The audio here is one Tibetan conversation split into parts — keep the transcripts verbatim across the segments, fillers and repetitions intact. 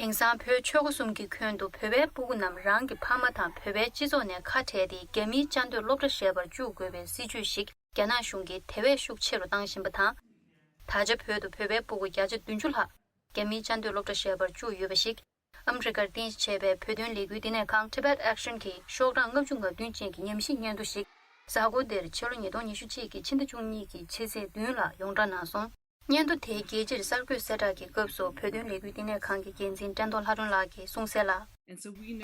དེང་སང་བོད་ཆོལ་ཁ་གསུམ་གྱི་ཁྱོན་དུ་བོད་པའི་སྤུ་གུ་རྣམས་རང་གི་ཕ་མ་དང་བོད་པའི་སྤྱི་ཚོགས་ནས་ཁ་བྲལ་ཏེ། རྒྱ་མིའི་བཅའ་སྡོད་སློབ་གྲྭ་ཞེས་པར་བཅུག་དགོས་པའི་སྲིད་བྱུས་ཤིག་རྒྱ་ནག་གཞུང་གིས་དེ་བས་ཤུགས་ཆེ་རུ་བཏང་བཞིན་པ་དང་། ད་ཆ་བོད་དུ་བོད་པའི་སྤུ་གུ་བརྒྱ་ཆ་བདུན་ཅུ་ལྷག་རྒྱ་མིའི་བཅའ་སྡོད་སློབ་གྲྭ་ཞེས་པར་བཅུག་ཡོད་པ་ཞིག་ཨ་མི་རི་ཀར་རྟེན་གཞི་བྱས་པའི་བོད་དོན་ལས་འགུལ་བསྟི་གནས་ཁང་Tibet Action གྱིས་ཤོག་གྲངས་ལྔ་བཅུ་ང་བདུན་ཅན་གྱི་ཉམས་ཞིབ་སྙན་ཐོ་ཞིག་གཟའ་འཁོར་འདིར་ཕྱི་ལོ་ཉིས་སྟོང་ཉི་ཤུ་གཅིག་གི་ཕྱི་ཟླ་བཅུ་གཉིས་ཀྱི་ཕྱི་ཚེས་བདུན་ལ་ཡོངས་གྲགས་གནང་སོང་། སྙན་ཐོ་དེའི་རྒྱལ་སྤྱིར་གསར་འགོད་གསལ་བསྒྲགས་ཀྱི་སྐབས་སུ་བོད་དོན་ལས་འགུལ་བསྟི་གནས་ཁང་གི་འགན་འཛིན་བཀྲས་མཐོང་ལྷ་སྒྲོན་ལགས་ཀྱིས་གསུངས་གསལ་ལ།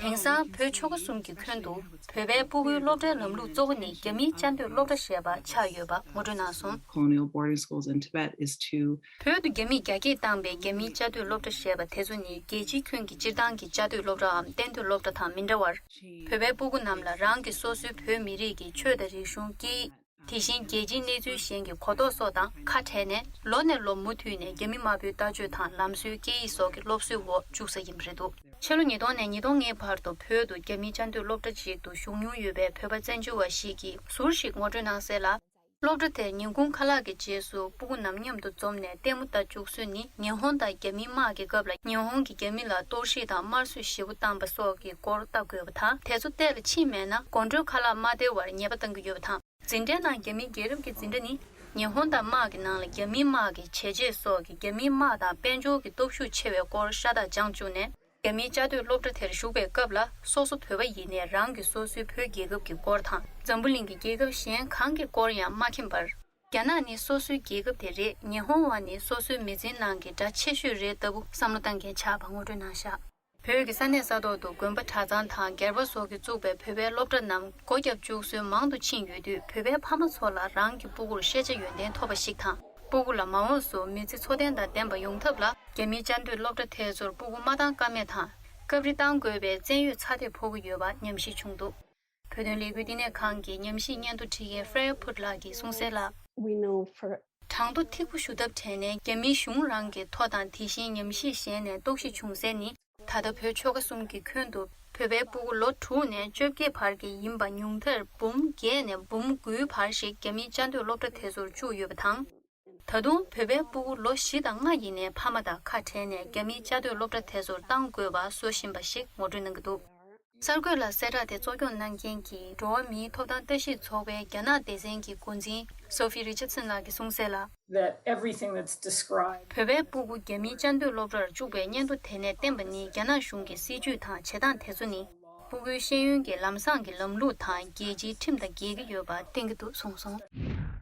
དེང་སང་བོད་ཆོལ་ཁ་གསུམ་གྱི་ཁྱོན་དུ་བོད་པའི་སྤུ་གུའི་སློབ་གྲྭའི་ལམ་ལུགས་གཙོ་བོ་ནི་རྒྱ་མིའི་བཅའ་སྡོད་སློབ་གྲྭ་ཞེས་པ་ཆགས་ཡོད་པ་ངོ་སྤྲོད་གནང་སོང་། Colonial boarding schools in Tibet is to བོད་དུ་རྒྱ་མིས་རྒྱ་སྐྱེད་བཏང་པའི་རྒྱ་མིའི་བཅའ་སྡོད་སློབ་གྲྭ་ཞེས་པ་དེ་ཚོ་ནི་རྒྱལ་སྤྱིའི་ཁྱོན་གྱི་སྤྱིར་བཏང་གི་བཅའ་སྡོད་སློབ་གྲྭའམ་གཏན་སྡོད་སློབ་གྲྭ་དང་མི་འདྲ་བར། བོད་པའི་སྤུ་གུ་རྣམས་ལ་རང་གི་སོ་སོའི་བོད་མི་རིགས་ཀྱི་ཆོས་དང་རིག་གཞུང་། སྐད་ཡིག་དེ་བཞིན་རྒྱལ་སྤྱིའི་གནས་ཚུལ་གཞན་གྱི་གོ་རྟོགས་སོགས་དང་ཁ་བྲལ་ནས། ལོ་ནས་ལོ་མུ་མཐུད་ནས་རྒྱ་མི་དམར་པོའི་ལྟ་སྤྱོད་དང་ལམ་སྲོལ། སྐད་ཡིག་སོགས་ཀྱི་སློབ་གསོའི་འོག་བཅུག་ས་ཡིན་པ་རེད་འདུག་ཕྱི་ལོ་ཉིས་སྟོང་ནས་ཉིས་སྟོང་ལྔའི་བར་དུ་བོད་དུ་རྒྱ་མིའི་བཅའ་སྡོད་སློབ་གྲྭ་ཅིག་ཏུ་ཞུགས་མྱོང་ཡོད་པའི་བོད་པ་བཙན་བྱོལ་བ་ཞིག་གིས་ཟུར་ཞིག་ངོ་སྤྲོད་གནང་གསལ་ལ། སློབ་གྲྭ་དེར་ཉིན་གུང་ཁ་ལག་གི་རྗེས་སུ་སྤུ་གུ་རྣམས་མཉམ་དུ་འཛོམས་ནས་ལྟད་མོ་ལྟ་བཅུག་སྲོལ་ནི། ཉི་ཧོང་དང་རྒྱ་མིའི་དམག་གི་སྐབས་ལ་ཉི་ཧོང་གིས་རྒྱ་མི་ལ་གཏོར་བཤིག་དང་དམར་གསོད་ཞེ་པོ་བཏང་པ་སོགས་ཀྱི་སྐོར་ལྟ་དགོས་པ་དང་། དེ་ཚོ་བལྟས་ལ་ཕྱིན་མེད་ན་དགོང་དྲོའི་ཁ་ལག་མ་སྟེར་བར་ཉེས་པ་བཏང་གི་ཡོད་པ་དང་། འཛིན་གྲྭའི་ནང་རྒྱ་མིའི་རྒྱལ་རབས་ཀྱི་འཛིན་གྲྭ་ནི། ཉི་ཧོང་དང་དམག་གི་ནང་ལ་རྒྱ་མིའི་དམག་གི་བྱས་རྗེས་སོགས་ཀྱིས་རྒྱ་མིའི་དམག་དང་དཔལ་འབྱོར་གྱི་སྟོབས་ཤུགས་ཆེ་བའི་སྐོར་ཤ་སྟག་སྦྱངས་བཅུག་ནས། རྒྱ་མིའི་བཅའ་སྡོད་སློབ་གྲྭ་དེར་ཞུགས་པའི་སྐབས་ལ། སོ་སོ་བོད་པ་ཡིན་ནའི་རང་གི་སོ་སོའི་བོད་རྒྱལ་ཁབ་ཀྱི་སྐོར་དང་། འཛམ་བུ་གླིང་གི་རྒྱལ་ཁབ་གཞན་གང་གི་སྐོར་ཡང་མ་མཁྱེན་པར། རྒྱ་ནག་ནི་སོ་སོའི་རྒྱལ་ཁབ་དེ་རེད། ཉི་ཧོང་བ་ནི་སོ་སོའི་མི་ཚེའི་ནང་གི་དགྲ་ཆེ་ཤོས་རེད་ལྟ་བུ་བསམ་བློ་བཏང་མཁན་ཆགས་པ་ངོ་སྤྲོད་གནང་བཞག་བོད་ཀྱི་ས་གནས་ས་ཐོག་ཏུ་དགོན་པ་གྲྭ་ཚང་དང་སྒེར་པ་སོགས་ཀྱིས་བཙུགས་པའི་བོད་པའི་སློབ་གྲྭ་རྣམས་སྒོ་བརྒྱབ་བཅུག་སྲོལ་མང་དུ་ཕྱིན་ཡོད་དུས། བོད་པའི་ཕ་མ་ཚོ་ལ་རང་གི་སྤུ་གུར་ཤེས་བྱ་ཡོན་ཏན་ཐོབ་པ་ཞིག་དང་། སྤུ་གུ་ལ་མ་འོངས་སུ་མི་ཚེ་འཚོ་རྟེན་དང་ལྡན་པ་ཡོང་ཐབས་ལ། རྒྱ་མིའི་བཅའ་སྡོད་སློབ་གྲྭ་དེ་ཚོར་སྤུ་གུ་མ་བཏང་ཀ་མེད་དང་། སྐབས་རེ་བཏང་དགོས་པའི་བཙན་གཡོལ་ཚ་འདེབས་ཕོག་གི་ཡོད་པ་ཉམས་ཞིབ་བྱུང་འདུག་བོད་དོན་ལས་འགུལ་བསྟི་གནས་ཁང་གི་ཉམས་ཞིབ་སྙན་ཐོ་ཁྲིད་མཁན་Freya Put ལགས་ཀྱིས་གསུངས་གསལ་ལ། We know for གྲངས་ཐོ་ཐིག་པོ་ཞུ་ཐབས་བྲལ་ནས། རྒྱ་མིའི་གཞུང་རང་གི་ཐོ་དང་དེ་བཞིན་ཉམས་ཞིབ་གཞན་ནས་རྟོག་ཞིབ་བྱུང་གསལ་ནི། ད་ལྟ་བོད་ཆོལ་ཁ་གསུམ་གྱི་ཁྱོན་དུ་བོད་པའི་སྤུ་གུ་ལོ་དྲུག་ནས་བཅོ་བརྒྱད་བར་གྱི་ཡིན་པ་ཉུང་མཐར་འབུམ་བརྒྱད་ནས་འབུམ་དགུའི་བར་ཞིག་རྒྱ་མིའི་བཅའ་སྡོད་སློབ་གྲྭ་དེ་ཚོར་བཅུག་ཡོད་པ་དང་། ད་དུང་བོད་པའི་སྤུ་གུ་ལོ་བཞི་དང་ལྔ་ཡིན་ནའི་ཕ་མ་དང་ཁ་བྲལ་ནས་རྒྱ་མིའི་བཅའ་སྡོད་སློབ་གྲྭ་དེ་ཚོར་གཏང་དགོས་པ་བཟོ་བཞིན་པ་ཞིག་ངོ་སྤྲོད་གནང་གི་འདུག་གསར་འགོད་ལ་གསལ་བསྒྲགས་དེ་གཙོ་སྐྱོང་གནང་མཁན་གྱི་འགྲོ་བ་མིའི་ཐོབ་ཐང་ལྟ་ཞིབ་ཚོགས་པའི་རྒྱ་ནག་སྡེ་ཚན་གྱི་འགོ་འཛིན་Sophie Richardson ལགས་ཀྱིས་གསུངས་གསལ་ལ། That everything that's described བོད་པའི་སྤུ་གུ་རྒྱ་མིའི་བཅའ་སྡོད་སློབ་གྲྭར་བཅུག་པའི་སྙན་ཐོ་དེ་ནས་བསྟན་པ་ནི། རྒྱ་ནག་གཞུང་གི་སྲིད་བྱུས་དང་བྱེད་སྟངས་དེ་ཚོ་ནི། སྤུ་གུའི་ཤེས་ཡོན་གྱི་ལམ་བཟང་གི་ལམ་ལུགས་དང་རྒྱལ་སྤྱིའི་ཁྲིམས་དང་འགལ་གྱི་ཡོད་པ་བསྟན་གྱི་འདུག་གསུངས་སོང་།